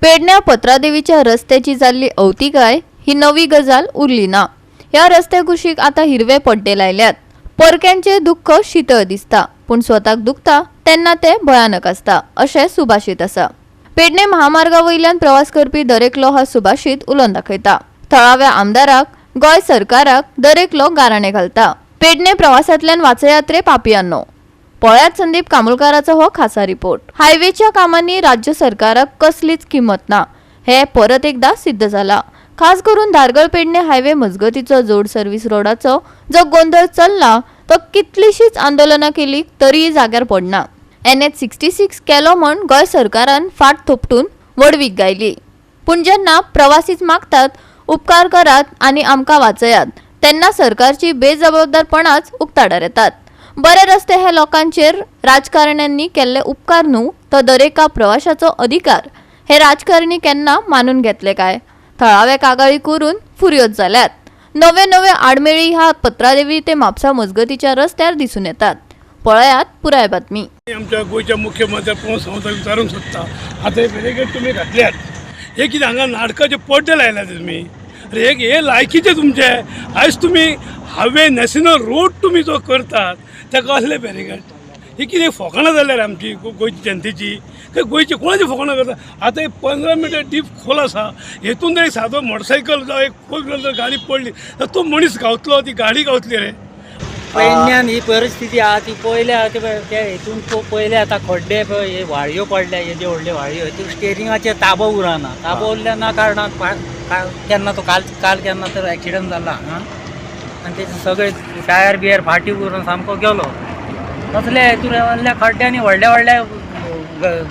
पेडण्या पत्रादेवीच्या रस्त्याची जाल्ली अवतिकाय ही नवी गजाल उरली ना. ह्या रस्त्या कुशीक आतां हिरवे पड्डे लायल्यात. परक्यांचे दुख्ख शितळ दिसता, पूण स्वताक दुखता तेन्ना ते भयानक आसता अशें सुभाषित आसा. पेडणे महामार्गा वयल्यान प्रवास करपी दरेकलो हा सुभाषित उलोवन दाखयता. थळाव्या आमदाराक, गोंय सरकाराक दरेकलो गाराणें घालता. पेडणे प्रवासांतल्यान वाचयात रे पापयांनो. पळयात संदीप कामुलकाराचो हो खासा रिपोर्ट. हायवेच्या कामांनी राज्य सरकाराक कसलीच किंमत ना हे परत एकदा सिद्ध जाला. खास करून धारगळ पेडणे हायवे मजगतीचो जोड सर्व्हिस रोडाचो जो गोंदळ चल्ला तो कितलीशीच आंदोलनां केली तरीय जाग्यार पडना. NH 66 केलो म्हण गोंय सरकारान फाट थोपटून व्हडवीक गायली, पूण जेन्ना प्रवासीच मागतात उपकार करात आनी आमकां वाचयात तेन्ना सरकारची बेजबाबदारपणाच उक्ताडार येतात. बरे रस्ते हे लोकांचेर राजकारण्यांनी केल्ले उपकार न्हू, तो दरेका प्रवाशाचो अधिकार हे राजकारणी केन्ना मानून घेतले काय? थळावे कागाळी करून फुर्योज जाल्यात. नवे नवे आडमेळी ह्या पत्रादेवी ते म्हापसा मजगतीच्या रस्त्यार दिसून येतात. पळयात पुराय बातमी. आमच्या गोंयच्या मुख्यमंत्र्याक पळोवन संवसार विचारूंक सोदता, आतां हे बॅरिकेड तुमी घातल्यात, हे कितें हांगा नाटकाचे पड्डे लायल्यात तुमी? अरे हे हे लायकीचे तुमचे? आयज तुमी हायवे, नॅशनल रोड तुमी जो करतात ताका असले बॅरिकेड, ही कितें फोकाणां जाल्यार आमची गोंयची जनतेची काय गोंयची कोणाची फोकाणां करता? आतां एक 15 मिटर डीप खोल आसा, हेतून जर एक सादो मोटरसायकल जावं एक फोर व्हिलर जर गाडी पडली तर तो मनीस गावतलो, ती गाडी गावतली रे. पेडण्यान ही परिस्थिती आहा ती पळयल्या ते पळय, त्या हेतून पळयले आतां खड्डे पळय, हे व्हाळयो पडल्या, येद्यो व्हडल्यो व्हाळयो, हितून स्टेरिंगाचेर ताबो उरना. ताबो उरल्या ना कारणान केन्ना तो काल काल केन्ना तर एक्सिडंट जाला हांगा आनी तेजे सगळे टायर बियर फाटी उरून सामको गेलो. तसल्या हेतून व्हडल्या खड्ड्यांनी व्हडल्या व्हडल्या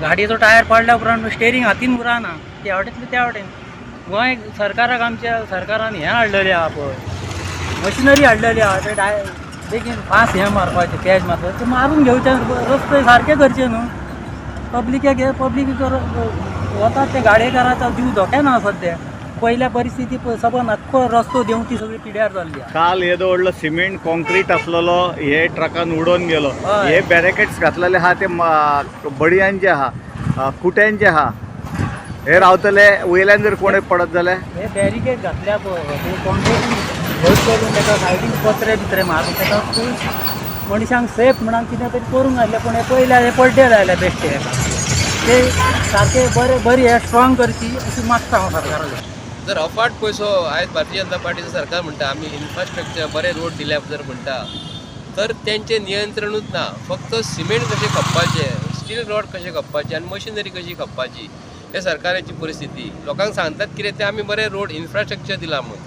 गाडयेचो टायर पडल्या उपरांत स्टेरींग हातीन उरना, त्या वटेंतले त्या वटेन. गोंय सरकाराक, आमच्या सरकारान हें हाडलेलें आहा पळय, मशिनरी हाडलेली आहा, ते बेगीन फास्ट हें मारपाचें, कॅच मारपाचें, ते मारून घेवचें, रस्ते सारके करचे न्हू. पब्लिकाक हे पब्लीक वतात ते गाडयेकाराचो जीव धोक्यान आहा सद्या. पयल्या परिस्थिती सबंद आख्खो रस्तो देंवती ती सगळी पिड्यार जाल्ली आहा. काल येदो व्हडलो सिमेंट कॉन्क्रीट आसलेलो हे ट्रकान उडोवन गेलो. हे बॅरिकेड्स घातलेले आहा ते बडयांचे आहा, कुट्यांचे आहा, हे रावतले वयल्यान जर कोणय पडत जाल्यार? हे बॅरिकेड घातल्या पळय, ते कॉन्क्रीट घट करून ताका सायडीन पत्रे बित्रे मारून ताका मनशांक सेफ म्हणून कितें तरी करूंक घातलें, पूण हे पयल्या हे पड्डे लायले बेश्टे हेका. ते सारके बरे बरी हे स्ट्रॉंग करची अशी मागता हांव सरकारा कडेन. जर अफाट पयसो आयज भारतीय जनता पार्टीचं सरकार म्हणटा आमी इन्फ्रास्ट्रक्चर बरे रोड दिल्या जर म्हणटा, तर तेंचें नियंत्रणूच ना. फक्त सिमेंट कशें खपपाचें, स्टील रॉड कशें खपपाचें आनी मशिनरी कशी खपपाची, हे सरकाराची परिस्थिती. लोकांक सांगतात कितें तें, आमी बरें रोड इन्फ्रास्ट्रक्चर दिलां म्हूण.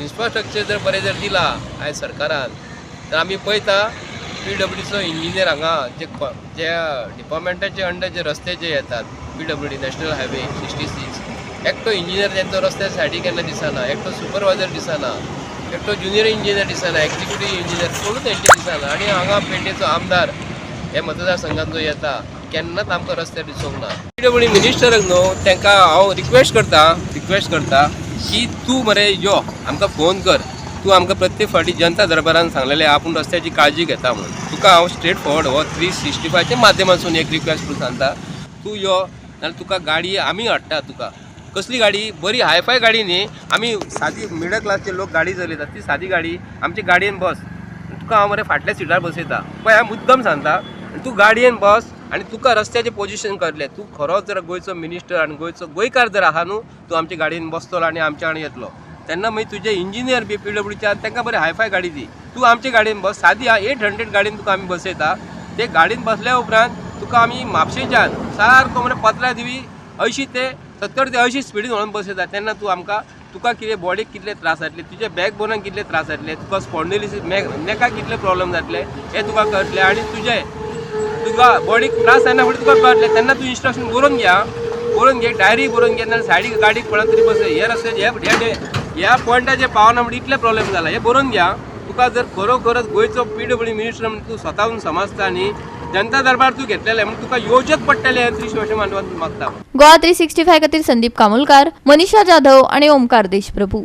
इन्फ्रास्ट्रक्चर जर बरें जर दिलां आयज सरकारान, तर आमी पळयता पीडब्ल्यूडीचो इंजिनियर हांगा जे ज्या डिपार्टमेंटाचे अंडर जे रस्ते जे येतात, पीडब्ल्यूडी नॅशनल हायवे 66, एकटो इंजिनियर तेंचो रस्त्या सायडीक केन्ना दिसना, एकटो सुपरवायझर दिसना, एकटो ज्युनियर इंजिनियर दिसना, एक्झिक्युटीव इंजिनियर कोणूच तेंचे दिसना. आनी हांगा पेडणेचो आमदार हे मतदारसंघात जो येता केन्नाच आमकां रस्त्यार दिसूंक ना. पीडब्ल्यूडी मिनिस्टराक न्हू तांकां हांव रिक्वेस्ट करता की तूं मरे यो, आमकां फोन कर. तूं आमकां प्रत्येक फावटी जनता दरबारान सांगलेलें आपूण रस्त्याची काळजी घेता म्हणून. तुका हांव स्ट्रेट फॉरवर्ड हो 365च्या माध्यमांतसून एक रिक्वेस्ट करून सांगता, तूं यो, नाल्यार तुका गाडी आमी हाडटा. तुका कसली गाडी? बरी हायफाय गाडी न्ही, आमी सादी मिडल क्लासचे लोक गाडी चलयतात ती सादी गाडी. आमची गाडयेन बस, तुका हांव मरे फाटल्या सिटार बसयता पळय, हांव मुद्दम सांगता, तूं गाडयेन बस आनी तुका रस्त्याचें पोजिशन कळटलें. तूं खरोच जर गोंयचो मिनिस्टर आनी गोंयचो गोंयकार जर आहा न्हू, तूं आमच्या गाडयेन बसतलो आनी आमच्या वांगडा येतलो. तेन्ना मागीर तुजे इंजिनियर बी पीडब्ल्यूडीच्या तांकां बरी हायफाय गाडी दी, तूं आमचे गाडयेन बस. सादी 800 गाडयेन तुका आमी बसयता. ते गाडयेन बसल्या उपरांत तुका आमी म्हापशेच्यान सारको म्हणजे पत्रा देवी 80 ते 70 ते 80 स्पिडीन व्हरून बसयता. तेन्ना तूं आमकां, तुका कितें बॉडीक कितले त्रास जातले, तुज्या बॅक बोनाक कितले त्रास जातले, तुका स्पॉन्डिलिसीस नेकाक कितले प्रॉब्लम जातले हे तुका कळटले. आनी तुजे तुका बॉडीक त्रास जायना फुडें तुका कळटलें. तेन्ना तूं इन्स्ट्रक्शन बरोवन घे, आं, बरोवन घे, डायरी बरोवन घे, नाल्यार सायडीक गाडीक कोणाक तरी बसय. हे रस्त्याचे हे ह्या पॉयंटाचेर पावना म्हणजे इतले प्रॉब्लेम जाला, हे बरोवन घे, आं. तुका जर खरोखरच गोंयचो पीडब्ल्यू मिनिस्टर म्हणून तूं स्वताहून समजता न्ही, जनता दरबार तूं घेतलेलें म्हणून तुका येवचेंच पडटलें, हें त्रिशूळ मांडवान मागता. गोवा 365 खातीर संदीप कामुलकार, मनीषा जाधव आणि ओमकार देशप्रभू.